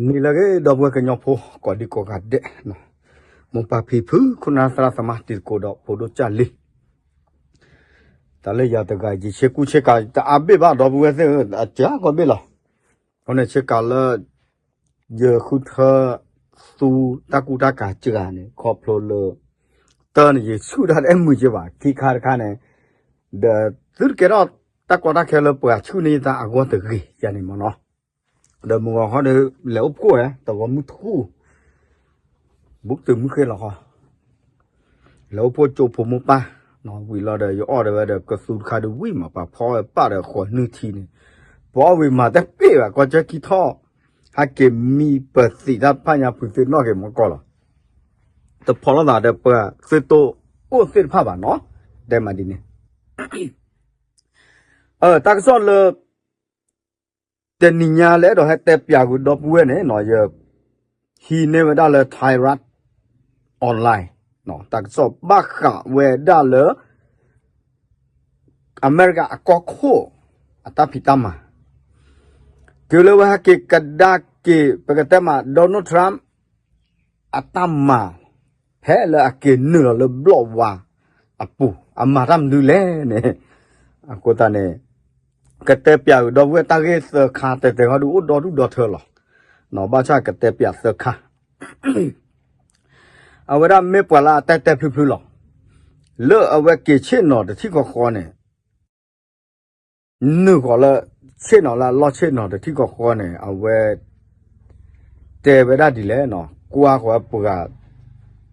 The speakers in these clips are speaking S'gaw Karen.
နံၤလၢအဂ့ၤ ဒီပုၢ်ဝဲၢ်ကညီဖိ ကိးဒံကိးဂၤဒဲး, မိၢ်ပၢ်ဖံဖု ခိၣ်နၢ်သရၣ်သမါ တံၤသကိးဒီးဖိဒိၣ်ကၢ်လံၤ, တၢ်လၢယၤတဂၤ ယဆ့ကူဆ့ကၤ တအါဘ့ၣ်ဘၣ် ဒီပုၢ်ဝဲၢ်သ့ၣ်ဧၢ, အစှၤကီးဘ့ၣ်လီၤ. အဃိန့ၣ် ဆ့ကၤလၢ ယဃုထၢ သူတၢ်ကူတၢ်ကၤစှၤန့ၣ် ခီဖျိလၢ တၢ်န့ၣ် ယဆူၣ်တၢ်တအဲၣ်မုာ်က့ဘၣ် ခံခါတခါန့ၣ်, ဒီးသုတကဲထီၣ်တၢ်ကီတၢ်ခဲလၢပှၤဆူၣ်န့ၢ်ယတၢ်အဂီၢ်တဂ့ၤ ယၤန့ၣ်မ့ၢ်နီၤ, ဒီးမုၢ်ဂီၤခီဒီး လဲၤအိၣ်ဖှိၣ်ဝဲ တဂီၤမုၢ်ထူၣ် ဘူးတုၤမုၢ်ဃ့လီၤဃီ, လဲၤအိၣ်ဖှိၣ်ကၠိဖိမိၢ်ပၢ်, ဝံၤလီၤဒီး ယအီၣ်ဒီးဝဲဒီး ကသူတခါဒုးဝံၣ်မး ပှၤဖီဝဲပၢ်ဒီးဃိးနုၢ်ထံန့ၣ်, ပအီၣ်ဝံၤမၤတပ့ၢ်ဘၣ် ကီၢ်ကၢခံထီၣ်, ဟဲက့ၤမံပသံးတၢ်တဖၣ်ညါ ဖုးသ့ၣ်နီၣ်က့ၤမီၢ်ကီၢ်လီၤ. တဖီၣ်လိာ်သးဒီးပှၤသုးတိာ်အိၣ်သ့ၣ်တဖၣ်ဘၣ်နီၤ, တဲမးဒ်န့ၣ် တၢ်ကစီၣ်လၢ တနံၤညါလၢအဲၣ်ဒိးဟဲတဲပၠးဂုာ်ဒီပုၢ်ဝဲၢ်န့ၣ်နီၤ, ယဟံးန့ၢ်ဝဲဒၣ်လၢ Thairath Online တၢ်ကစီၣ်ဘၣ်ဃးဝဲဒၣ်လၢ အမဲရကၤအကီၢ်ခိၣ် အတၢ်ဖံးတၢ်မၤ တုၤလၢဝဲဟဲက့ၤကဒါက့ၤ ပကတဲမး Donald Trump အတၢ်မၤ ဖဲလၢအက့ၤနုာ်လီၤလၢဘျီၣ်ဝါအပူၤ အမၤတၢ်မနုၤလဲၣ်န့ၣ်, အဃိသတးန့ၣ် ကတဲပၠးဂုာ်ဒီပုၢ်ဝဲၢ်တၢ်ဂ့ၢ်သၢခါ တဲတဲဟီဒုးအိၣ်ဒီဒူၣ်ဒီထၢလီၤ. ဘၣ်ဆၣ်ကတဲပၠးသၢခါ အဝဲဒၣ်မ့ၢ်ပှၤလၢအတဲတဲဖျုဖျုလီၤ. လၢအဝဲက့ၤဆ့ၣ်နီၤတထံၣ်ဃီဃီန့ၣ် နုာ်ဃီၤလၢ ဆ့ၣ်နီၤလၢအလီၢ်ဆ့ၣ်နီၤတထံၣ်ဃီဃီန့ၣ် အဝဲ တဲဝဲဒၣ်ဒ်လဲၣ်နီၤ, ကွၢ်ဃီၤဝဲပှၤ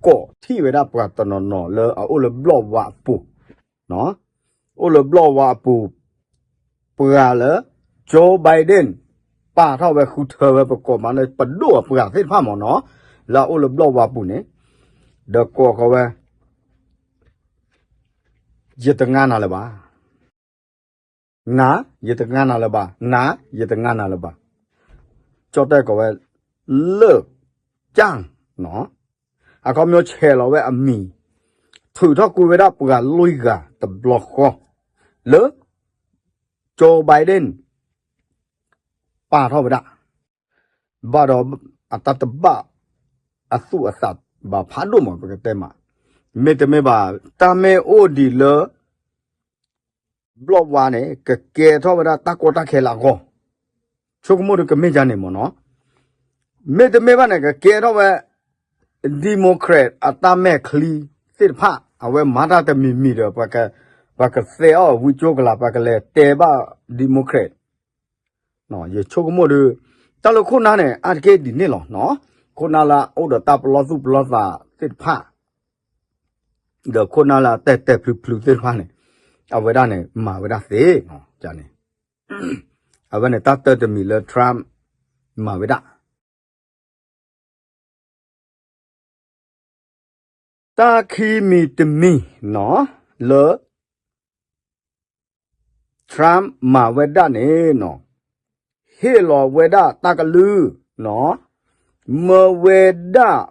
ကိးထီၣ်ဝဲဒၣ်ပှၤတနီၤနီၤလၢအအိၣ်လၢဘျီၣ်ဝါအပူၤ အိၣ်လၢဘျီၣ်ဝါအပူၤ ပှၤလၢ Joe Biden ပာ်ထီၣ်ဝဲ ဃုထၢဝဲပကိးမးလၢပဒိၣ်အပှၤသ့ၣ်တဖၣ်မ့ၢ်နီၤ, လၢအအိၣ်လၢဘျီၣ်ဝါပူၤန့ၣ်, ဒီးကိးဃီၤဝဲ ယတငါနၤလၢၤဘၣ်, နၤ ယတငါနၤလၢၤဘၣ်, နၤ ယတငါနၤလၢၤဘၣ်, ကၠီၣ်တဲၣ်ကိးဝဲ လၢၢ်ကၢ် အခီပညီဆဲးလီၤဝဲအမံၤ ထုးထီၣ်ကွံာ်ဝဲဒၣ်ပှၤလွံၢ်ဂၤတဘျီဃီ လၢ Joe Biden ပာ်ထီၣ်ဝဲဒၣ် ဘၣ်ဒီးအတၢ်တဘၣ်အသူၣ်အသးဘၣ်ဖးဒိၣ်မး ပကတဲမး, မ့တမ့ၢ်ဘၣ် တၢ်မ့ၢ်အိၣ်ဒံးလၢ ဘျီၣ်ဝါန့ၣ် ကကဲထီၣ်ဝဲဒၣ်တၢ်ကီတၢ်ခဲလၢအဂီၢ်, ဆိကမိၣ်ဒီးကမ့ၢ်ယါန့ၣ်မ့ၢ်နီၤ, မ့တမ့ၢ်ဘၣ်န့ၣ် ကကဲထီၣ်ဝဲ Democrat အတၢ်မဲာ်ချံသ့ၣ်တဖၣ် အဝဲမၤတၢ်တမံၤမံၤဒီး ပှၤကသဲအီၣ်ဝံကၠိကလာ် ပှၤကလဲၤတဲဘၣ် Democrat ယဆိကမိၣ်ဒီး တၢ်လၢခိၣ်နၢ်န့ၣ် အါတက့ၢ်ဒ်န့ၣ်လီၤ. ခိၣ်နၢ်လၢအအိၣ်ဒီးတၢ်ပလီၢ်သူၣ်ပလီၢ်သးသ့ၣ်တဖၣ် ဒီးခိၣ်နၢ်လၢအတဲာ်တဲာ်ဖျုးဖျုးသ့ၣ်တဖၣ်န့ၣ် အဝဲဒၣ်န့ၣ် မၤဝဲဒၣ်သ့, န့ၣ် အဝဲန့ၣ်တၢ်တၢတမံၤလၢ Trump မၤဝဲဒၣ် တၢ်ခံမံၤတမံၤန့ၣ် လၢ Trump မၤဝဲဒၣ်န့ၣ်န့ၣ် ဟ့ၣ်လီၤဝဲဒၣ်တၢ်ကလုၢ် မၢဝဲဒၣ်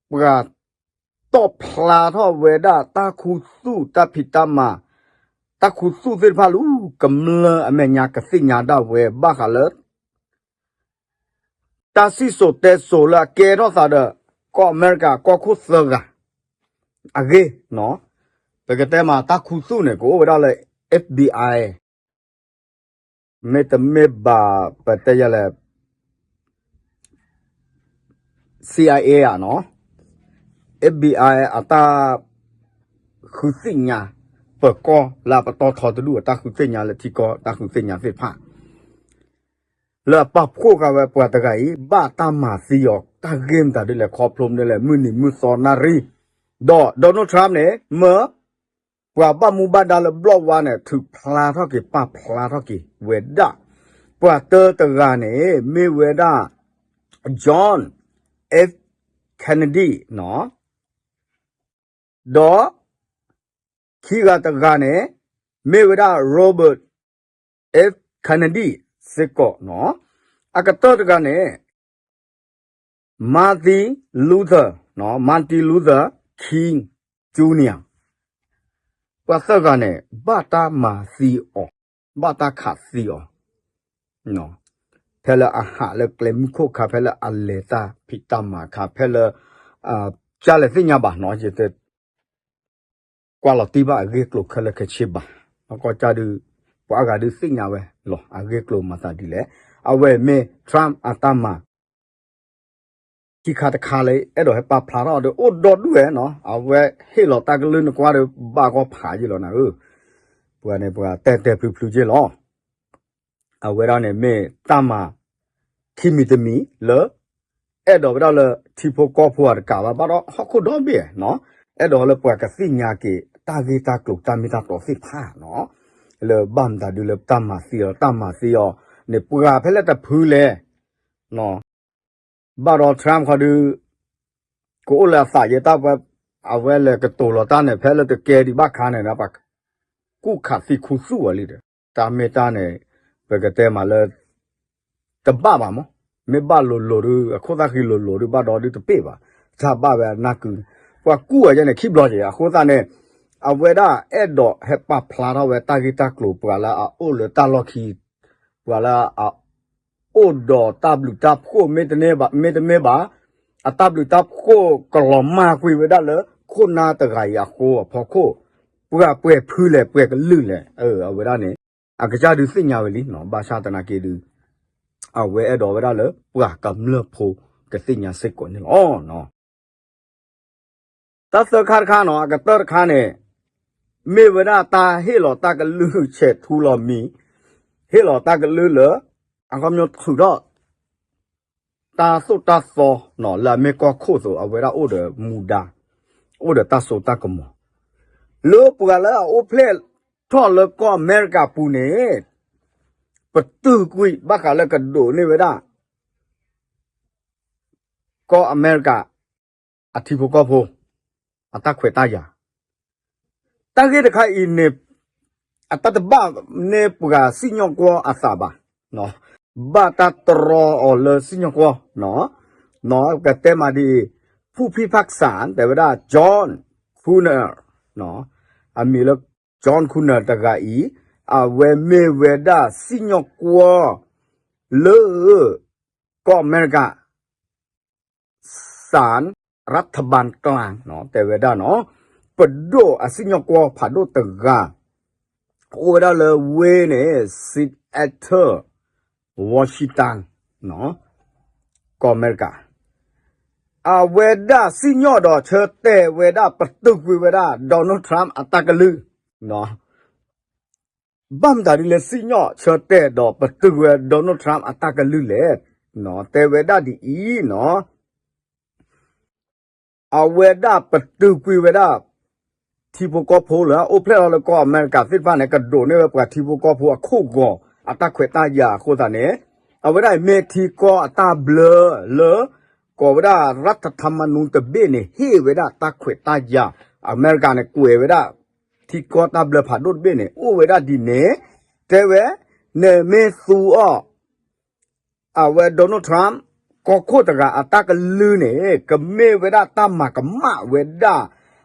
ပှၤတီၣ်ဖျါထီၣ်ဝဲဒၣ်တၢ်ခူသူၣ်တၢ်ဖံးတၢ်မၤ တၢ်ခူသူၣ်သ့ၣ်တဖၣ်လၢကမျၢၢ်အမဲာ်ညါကသ့ၣ်ညါဒၣ်ဝဲဘၣ်ဃးလၢ တၢ်စံၣ်စိၤတဲစိၤလၢအကဲထီၣ်သးဒီး ကီၢ်အမဲရကၤကီၢ်ခိၣ်သၢဂၤ အဂ့ၢ်န့ၣ် ပကတဲမးတၢ်ခူသူၣ်န့ၣ် ကအိၣ်ဝဲဒၣ်လၢ FBI မ့တမ့ၢ်ဘၣ် ပတဲယလဲၣ် CIA ဧါန့ၣ် FBI အတၢ်ဃုသ့ၣ်ညါ ပၢၤကီၢ်လၢအပတီၢ်ထီတဒူၣ် အတၢ်ဃုသ့ၣ်ညါလၢထံကီၢ် တၢ်ဃုသ့ၣ်ညါသ့ၣ်တဖၣ် လၢအပာ်ဖှိၣ်ဃာ်ဝဲပှၤတဂၤအံၤ ဘၣ်တၢ်မၤသံအီၤ တၢ်ဂ့ၢ်မတၤဒ်လဲၣ် ခီဖျိမနုၤလဲၣ် မုၢ်နံၤမုၢ်သီနၣ်ရံၣ် ဒီး Donald Trump န့ၣ် မၢ ပှၤဘၣ်မူဘၣ်ဒါလၢဘျီၣ်ဝါန့ၣ် ထုးဖျါထီၣ်က့ၤ ပာ်ဖျါထီၣ်က့ၤဝဲဒၣ် ပှၤတၢတဂၤန့ၣ် မ့ၢ်ဝဲဒၣ် John F Kennedy န့ၣ် ဒီး ခံဂၤတဂၤန့ၣ် မ့ၢ်ဝဲဒၣ် Robert F Kennedy စ့ၢ်ကီးန့ၣ် အကတၢၢ်တဂၤန့ၣ် Martin Luther န့ၣ် Martin Luther King Junior ပှၤသၢဂၤန့ၣ် ဘၣ်တၢ်မၤသံအီၤ ဘၣ်တၢ်ခးသံအီၤ န့ၣ် ဖဲလၢအဟးလၢကျဲမုၢ်ခိၣ်ခါ ဖဲလၢအလဲၤတၢ်ဖံးတၢ်မၤအခါ ဖဲလၢ ကလဲၤသ့ၣ်ညါဘၣ်နီၤ ယတ ကွၢ်လီၤတံၢ်ဘၣ်အဂ့ၢ်ကျိၤခဲလၢာ်ခဲဆ့ဘၣ်. ဘၣ်ကီၢ်ကၢ်ဒုး ပှၤအါဂၤဒုးသ့ၣ်ညါဝဲလီၤ အဂ့ၢ်ကျိၤမၤသးဒ်လဲၣ်. အဝဲမ့ၢ် Trump အတၢ်မၤ ခံခါတခါလၢ အဲၣ်ဒိးဟဲပာ်ဖျါထီၣ်ဒီးအိၣ်ဒီဒူၣ်ဝဲနီၤ အဝဲဟ့ၣ်လီၤတၢ်ကလုၢ်နကွၢ်ဒီးဘၣ်ဂီၢ်ဖးယ့ၢ်လီၤနၤဧၢ, ပှၤန့ၣ်ပှၤတဲတဲဖျုဖျုက့လီၤ. အဝဲဒၣ်န့ၣ်မ့ၢ်တၢ်မၤ ခံမံၤတမံၤလၢ အဲၣ်ဒိးဝဲဒၣ်လၢထံဖိကီၢ်ဖိအတကးဘၣ် ဘၣ်ဒီးဟီၣ်ခိၣ်ဒီဘ့ၣ်နီၤ, အဲၣ်ဒိးလၢပှၤကသ့ၣ်ညါက့ၤတၢ်ဂ့ၢ်တၢ်ကျိၤတၢ်မ့ၢ်တၢ်တီသ့ၣ်တဖၣ်နီၤ, လၢဘၣ်မတၤဒုလၢတၢ်မၤသံအီၤ တၢ်မၤသံအီၤန့ၣ် ပှၤဖဲလဲၣ်တဖုလဲၣ် ဘၣ်ဒီး Trump ခီဒုး ကအိၣ်လၢအသးယဲတၢ်ပှဲၤ အဝဲလဲၤကတိၤလီၤတၢ်န့ၣ် ဖဲလၢကကဲဒံးဘၣ်ခါန့ၣ် ပှၤကူၣ်ခးသံခူသူၣ်ဝဲလံဒီး တၢ်မ့ၢ်တၢ်န့ၣ် ပကတဲမးလၢ တဘၣ်ဘၣ်မး, မ့ၢ်ဘၣ်လိၤလိၤဒုး အခိၣ်သၣ်ဃံလိၤလိၤဒုး ဘၣ်ဒီဒုးတပ့ၢ်ဘၣ်, တၢ်ဘၣ်ဝဲအနၢ်ကု, ပှၤကူၣ်ဝဲယဲန့ၣ် ခံဘျီက့ၤ အဃိသတးန့ၣ် အဝဲဒၣ်အဲၣ်ဒိးဟဲပာ်ဖျါထီၣ်ဝဲတၢ်ဂ့ၢ်တၢ်ကျိၤ ပှၤလၢအအိၣ်လၢတၢ်လီၢ်ခံ ပှၤလၢအ အိၣ်ဒီးတၢ်ဘျုးတၢ်ဖှိၣ်မ့တမ့ၢ်ဘၣ်, အတၢ်ဘျုးတၢ်ဖှိၣ်ကလီၤမၢ်ကွံာ်ဝဲဒၣ်လၢ ခိၣ်နၢ်တဂၤအံၤအဃိအဖီခိၣ်, ပှၤပှဲၤဖုလဲၣ်ပှဲၤကလုာ်လဲၣ်, အဝဲဒၣ်န့ၣ် အကစၢ်ဒုးသ့ၣ်ညါဝဲလံနီၤ, ဘၣ်ဆၣ်သနာ်က့ဒုး အဝဲအဲၣ်ဒိးဝဲဒၣ်လၢ ပှၤကမျၢၢ်ဖိကသ့ၣ်ညါစ့ၢ်ကီးန့ၣ်လီၤ. တၢ်သၢခါတခါနီၤ, အကတၢၢ်တခါန့ၣ် မ့ၢ်ဝဲဒၣ်တၢ်ဟ့ၣ်လီၤတၢ်ကလုၢ်ဆဲးထူလီၤမံၤ, ဟ့ၣ်လီၤတၢ်ကလုၢ်လၢ အခီပညီထုးထီၣ် တၢ်သိၣ်တၢ်သီနီၤ, လၢအမ့ၢ်ကီၢ်ခိၣ်အသိး အဝဲဒၣ်အိၣ်ဒီးမူဒါ, အိၣ်ဒီးတၢ်စိတၢ်ကမီၤ, လၢပှၤလၢအအိၣ်ဖျဲၣ်ထီၣ်လၢကီၢ်အမဲရကၤပူၤန့ၣ် ပတုာ်ကွံာ်ဘၣ်ဃးလၢကဒိးန့ၢ်ဝဲဒၣ် ကီၢ်အမဲရကၤ အထံဖိကီၢ်ဖိ အတၢ်ခွဲးတၢ်ယာ်, တၢ်ဂ့ၢ်တခါအံၤန့ၣ် အတၢ်တဘၣ်န့ၢ်ပှၤစံၣ်ညီၣ်ကွီၢ်အသးဘၣ်, ဘၣ်တၢ်တြီအီၤလၢစံၣ်ညီၣ်ကွီၢ်, ကတဲမးဒ်အံၤ, ဖူၣ်ဖံၣ်ဖၣ်စၣ် တဲဝဲဒၣ် John Connor, အမံၤလၢ John Connor တဂၤအံၤ, အဝဲမ့ၢ်ဝဲဒၣ်စံၣ်ညီၣ်ကွီၢ် လၢ ကီၢ်အမဲရကၤ စၣ် ရးထဘၣ်ကျၣ် တဲဝဲဒၣ်နီၤ, ပဒိၣ်အစံၣ်ညီၣ်ကွီၢ်ဖးဒိၣ်တဂၤ, အိၣ်ဝဲဒၣ်လၢဝ့ၢ်န့ၣ် Seattle Washington ကီၢ်အမဲရကၤ, အဝဲဒၣ်စံၣ်ညီၣ်ဒီးဆၢတဲာ်ဝဲဒၣ်ပတုာ်ကွံာ်ဝဲဒၣ် Donald Trump အတၢ်ကလုၢ် ဘၣ်မတၤဒ်လဲၣ်စံၣ်ညီၣ်ဆၢတဲာ်ဒီးပတုာ်ဝဲ Donald Trump အတၢ်ကလုၢ်လဲၣ်, တဲဝဲဒၣ်ဒ်အံၤနီၤ, အဝဲဒၣ်ပတုာ်ကွံာ်ဝဲဒၣ် ထံဖိကီၢ်ဖိလၢအအိၣ်ဖျဲၣ်ထီၣ်လၢကီၢ်အမဲရကၤသ့ၣ်တဖၣ်န့ၣ် ကဒိးန့ၢ်ဝဲပှၤထံဖိကီၢ်ဖိအခိၣ်ဂီၤအတၢ်ခွဲးတၢ်ယာ်အဃိသတးန့ၣ်, အဝဲဒၣ်အံၤမ့ၢ်ထံကီၢ်အတၢ်ဘျၢလၢ ကိးဝဲဒၣ် ရးထထမနူတဘ့ၣ်န့ၣ် ဟ့ၣ်ဝဲဒၣ်တၢ်ခွဲးတၢ်ယာ်, အမဲရကၤန့ၣ် ကွဲးဝဲဒၣ် ထံကီၢ်တၢ်ဘျၢဖးဒိၣ်တဘ့ၣ်န့ၣ် အိၣ်ဝဲဒၣ်ဒ်န့ၣ်, တဲဝဲ, နမ့ၢ်သူအီၤ အဝဲ Donald Trump ကီၢ်ခိၣ်တဂၤအတၢ်ကလုၢ်န့ၣ် ကမ့ၢ်ဝဲဒၣ်တၢ်မၤကမၣ်ဝဲဒၣ်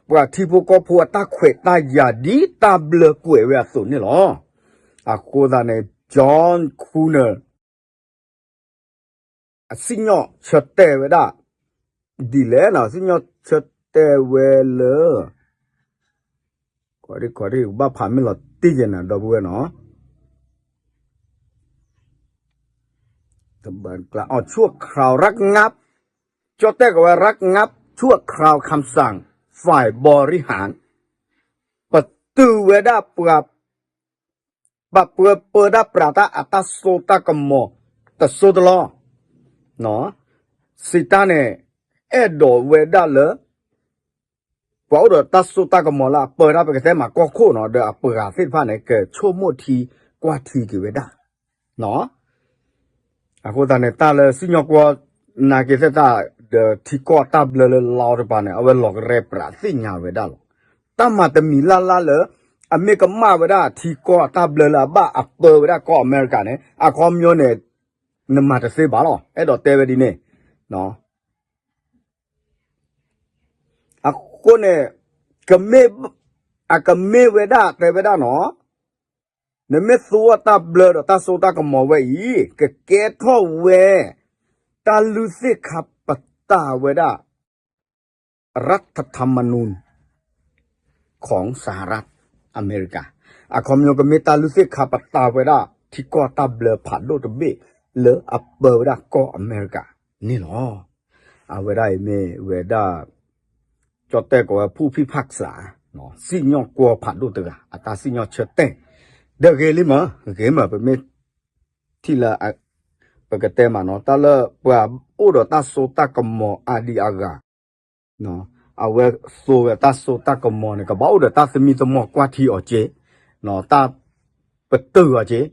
ပှၤထံဖိကီၢ်ဖိအတၢ်ခွဲးတၢ်ယာ်ဒ်တၢ်ဘျၢကွဲးဝဲအသိးန့ၣ်လီၤ. အဃိသတးန့ၣ် John Connor အစံၣ်ညီၣ်ဆၢတဲာ်ဝဲဒၣ် ဒ်လဲၣ်နီၤ, စံၣ်ညီၣ်ဆၢတဲာ်ဝဲလၢ ဘၣ်ဖးမ့ၢ်လီၤတံၢ်က့ၤနၤ ဒီပုၢ်ဝဲၢ်နီၤ, ชั่วคราวระงับ, ကၠီတဲၣ်ကဝဲ ระงับชั่วคราวคำสั่งฝ่ายบริหาร, ပတုာ်ဝဲဒၣ်ပှၤ ပာ်ပၢပၢတၢ်ပြးတၢ်အတၢ်စိတၢ်ကမီၤ တစိတလီၢ်, စံးတၢ်န့ၣ် အဲၣ်ဒိးဝဲဒၣ်လၢ ပှၤအိၣ်ဒီးတၢ်စိတၢ်ကမီၤလၢအပၢတၢ် ပကတဲမးကီၢ်ခိၣ်နီၤ ဒီးအပှၤသ့ၣ်တဖၣ်န့ၣ် ကဆိကမိၣ်ထံကွၢ်ထံက့ၤဝဲဒၣ် အဃိသတးန့ၣ် တၢ်လၢစံၣ်ညီၣ်ကွီၢ် နာ်က့ၤသ့ၣ်တၢ် ဒီးထံကီၢ်တၢ်ဘျၢလၢလီတပၤန့ၣ် အဝဲလီၤကရဲပြးသ့ၣ်ညါဝဲဒၣ်လီၤ. တၢ်မၤတမံၤလၢ်လၢ်လၢ အမ့ၢ်ကမၣ်ဝဲဒၣ်ထံကီၢ်တၢ်ဘျၢလၢအဘၣ်အပၢဝဲဒၣ်ကီၢ်အမဲရကၤန့ၣ် အခီပညီန့ၣ် နမၤတသ့ဘၣ်လီၤ. အဲၣ်ဒိးတဲဝဲဒ်န့ၣ် အဃိန့ၣ် ကမ့ၢ် အကမ့ၢ်ဝဲဒၣ်တဲဝဲဒၣ်နီၤ နမ့ၢ်သူအီၤတၢ်ဘျၢဒီးတၢ်စိတၢ်ကမီၤဝဲအံၤ ကကဲထီၣ်ဝဲ တၢ်လုၢ်သ့ၣ်ခါပတာ်ဝဲဒၣ် รัฐธรรมนูญ ของสหรัฐอเมริกา အခီပညီကမ့ၢ်တၢ်လုၢ်သ့ၣ်ခါပတာ်ဝဲဒၣ် ထံကီၢ်တၢ်ဘျၢဖးဒိၣ်တဘ့ၣ် လၢအပၢဝဲဒၣ်ကီၢ်အမဲရကၤန့ၣ်လီၤ. အဝဲဒၣ်အံၤမ့ၢ်ဝဲဒၣ် ကၠီၣ်တဲၣ်ကိးဝဲ ဖူၣ်ဖံၣ်ဖၣ်စး စံၣ်ညီၣ်ကွီၢ်ဖးဒိၣ်တဂၤ အတၢ်စံၣ်ညီၣ်ဆၢတဲာ် ဒီးဂ့ၤလံမး ဂ့ၤမး ပမ့ၢ်ထံၣ်လၢ ပကတဲမးနီၤ တၢ်လၢပှၤအိၣ်ဒီးတၢ်စိတၢ်ကမီၤအါဒံအါဂၤ အဝဲသိဝဲတၢ်စိတၢ်ကမီၤန့ၣ် ကဘၣ်အိၣ်ဒီးတၢ်သမံသမိးကွၢ်ထံအီၤက့ၤ, တၢ်ပတုာ်အီၤက့ၤ,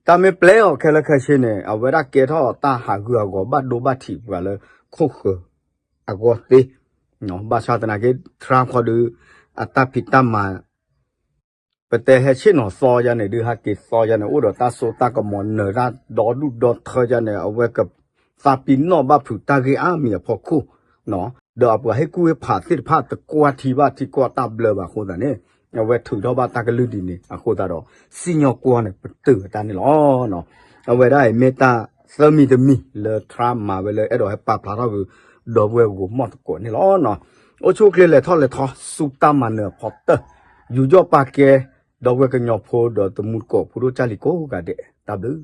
တၢ်မ့ၢ်ပျဲအီၤခဲလၢာ်ခဲဆ့န့ၣ် အဝဲဒၣ်ကဲထီၣ်တၢ်ဟးဂူာ်ဟးဂီၤဘၣ်ဒိဘၣ်ထံးပှၤလၢခိၣ်ဃၢၤအဂီၢ်သ့, ဘၣ်ဆၣ်သနာ်က့ Trump ခီဒုး အတၢ်ဖံးတၢ်မၤ ပတဲဟဲဆ့ၣ်နီၤသီယါန့ၣ် ဒုးဟးက့ၤသီယါန့ၣ် အိၣ်ဒီးတၢ်စိတၢ်ကမီၤနၢၤတၢ်ဒီဒူၣ်ဒီထၢယါန့ၣ် အဝဲကသးပ့ၤနီၣ်ဘၣ်ဖုးတၢ်ဂ့ၢ်အါမံၤအဖီခိၣ်, ဒီးအပှၤဟ့ၣ်ကူၣ်ဟ့ၣ်ဖးသ့ၣ်တဖၣ်တကွၢ်ထံဘၣ်ထံကီၢ်တၢ်ဘျၢဘၣ်အဃိသတးန့ၣ် အဝဲထုးထီၣ်ဘၣ်တၢ်ကလုၢ်ဒ်န့ၣ်အဃိသတးဒီး စံၣ်ညီၣ်ကွီၢ်န့ၣ် ပတုာ်အတၢ်န့ၣ်လီၤ. အဝဲဒၣ်အံၤမ့ၢ်တၢ်သၢမံၤတမံၤလၢ Trump မၤဝဲလၢအဲၣ်ဒိးဟဲပာ်ဖျါထီၣ်က့ၤ ဒီပုၢ်ဝဲၢ်ဂိၤမီၢ်သကိးန့ၣ်လီၤ. အိၣ်ဆူၣ်အိၣ်ချ့လဲၤထီၣ်လဲၤထီ စူၢ်တၢ်မၤနၢၤအဖီတၢၢ်, ယူးယီၣ်ပာ်ကဲ ဒီပုၢ်ဝဲၢ်ကညီဖိဒီးတမူတကိးဖိဒိၣ်ကၢ်လံၤကိးဂၤဒဲး တၢ်ဘျုး